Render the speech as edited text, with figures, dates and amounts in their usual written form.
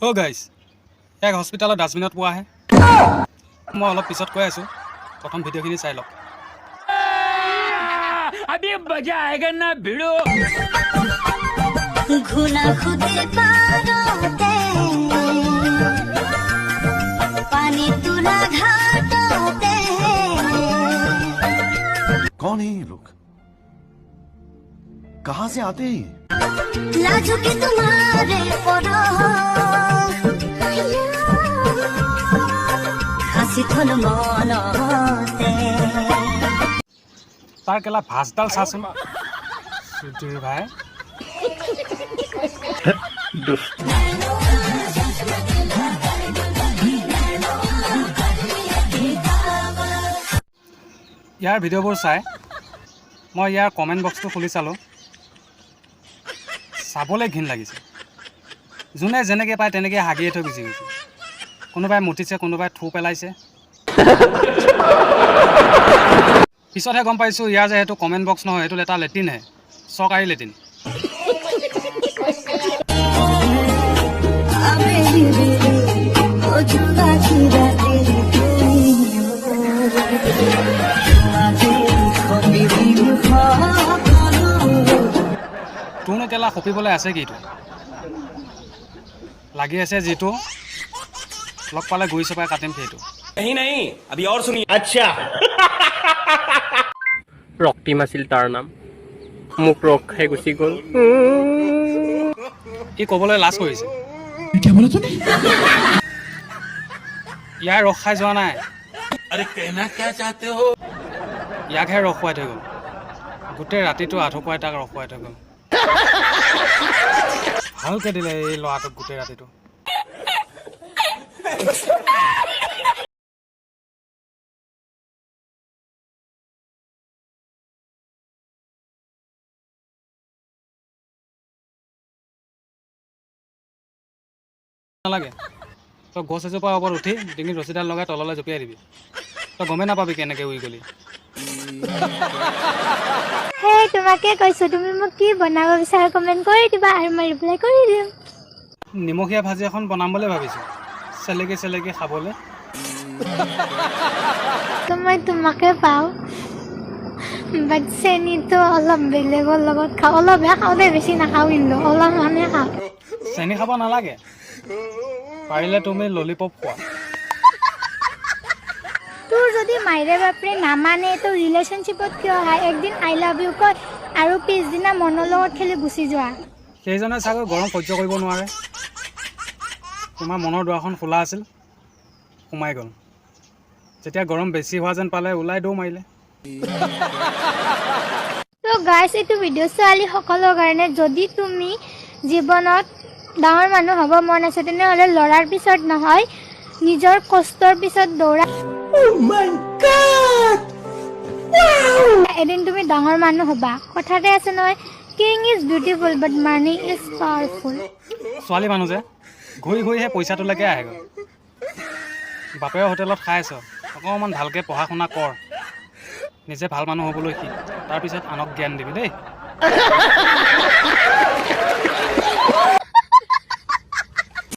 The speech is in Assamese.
অ' গাইজ, এক হস্পিটেলত ডাষ্টবিনত পোৱাহে। মই অলপ পিছত কৈ আছোঁ, প্ৰথম ভিডিঅ'খিনি চাই লওক। अभी मजा आएगा ना, भिड़ू। ঘোলা খুদে পাৰতে, পানী তোলা ঘাটতে। कौन है ये लोग? कहां से आते हैं ये? লাজুকে তোমাৰে পৰশ সাঁচি থলো মনতে। তাৰ কেলা ভাঁজডাল চাচোন, চুদিৰ ভাই। ইয়াৰ ভিডিঅ'বোৰ চাই মই ইয়াৰ কমেণ্ট বক্সটো খুলি চালোঁ, চাবলৈ ঘিণ লাগিছে। যোনে যেনেকৈ পায় তেনেকৈ হাগিয়ে থৈ গুচি গৈছে। কোনোবাই মুতিছে, কোনোবাই থু পেলাইছে। পিছতহে গম পাইছোঁ ইয়াৰ যে সেইটো কমেণ্ট বক্স নহয়, সেইটো এটা লেট্ৰিনহে, চৰকাৰী লেট্ৰিন। আবেলি বেলি জোনাকী ৰাতি, তোমাকে সপি দিম সকলো। তোৰনো কেলা সপিবলৈ আছে কিটো লাগি আছে? যিটো লগ পালে গুৰি চপাই কাটিম সেইটো। नहीं नहीं, अभी और सुनिए। अच्छा। ৰক্তিম আছিল তাৰ নাম। মোক ৰস খাই গুচি গ'ল। ই ক'বলৈ লাজ কৰিছে। ইয়াৰ ৰস খাই যোৱা নাই, ইয়াকহে ৰস খুৱাই থৈ গ'ল। গোটেই ৰাতিটো আঁঠু কঢ়াই তাক ৰস খুৱাই থৈ গ'ল। ভালকে দিলে এই ল'ৰাটোক গোটেই ৰাতিটো। নালাগে, তই গছ এজোপাৰ ওপৰত উঠি ডিঙিত ৰছীডাল লগাই তললৈ জঁপিয়াই দিবি। তই গমেই নাপাবি কেনেকৈ উৰি গ'লি। সেই তোমাকে কৈছোঁ, তুমি মোক কি বনাব বিচাৰা কমেণ্ট কৰি দিবা আৰু মই ৰিপ্লাই কৰি দিম। নিমখীয়া ভাজি এখন বনাম বুলি ভাবিছোঁ, চেলেকি চেলেকি খাবলৈ। তো মই তোমাকে পাওঁ, বাট চেনিটো অলপ বেলেগৰ লগত খাওঁ। অলপহে খাওঁ দেই, বেছি নাখাওঁ, কিন্তু অলপমানে খাওঁ। চেনি খাব নালাগে, পাৰিলে তুমি ললিপপ খোৱা। তোৰ যদি মাইৰে বাপৰে নামানে, তোৰ ৰিলেশ্যনশ্বিপত কিয় আহে? একদিন "আই লাভ ইউ" কয় আৰু পিছদিনা মনৰ লগত খেলি গুচি যোৱা। সেইজনে চাগৈ গৰম সহ্য কৰিব নোৱাৰে। তোমাৰ মনৰ দুৱাৰখন খোলা আছিল, সোমাই গ'ল। যেতিয়া গৰম বেছি হোৱা যেন পালে, ওলাই দৌৰ মাৰিলে। তো গাইছ, এইটো ভিডিঅ' ছোৱালীসকলৰ কাৰণে। যদি তুমি জীৱনত ডাঙৰ মানুহ হ'ব মন আছে, তেনেহ'লে ল'ৰাৰ পিছত নহয়, নিজৰ কষ্টৰ পিছত দৌৰা। এদিন তুমি ডাঙৰ মানুহ হ'বা। কথাতে আছে নহয়, "King is beautiful, but money is powerful." ছোৱালী মানুহ যে ঘূৰি ঘূৰি সেই পইচাটোলৈকে আহেগৈ। বাপেৰৰ হোটেলত খাই আছ, অকণমান ভালকৈ পঢ়া শুনা কৰ, নিজে ভাল মানুহ হ'বলৈ শিক, তাৰপিছত আনক জ্ঞান দিবি দেই।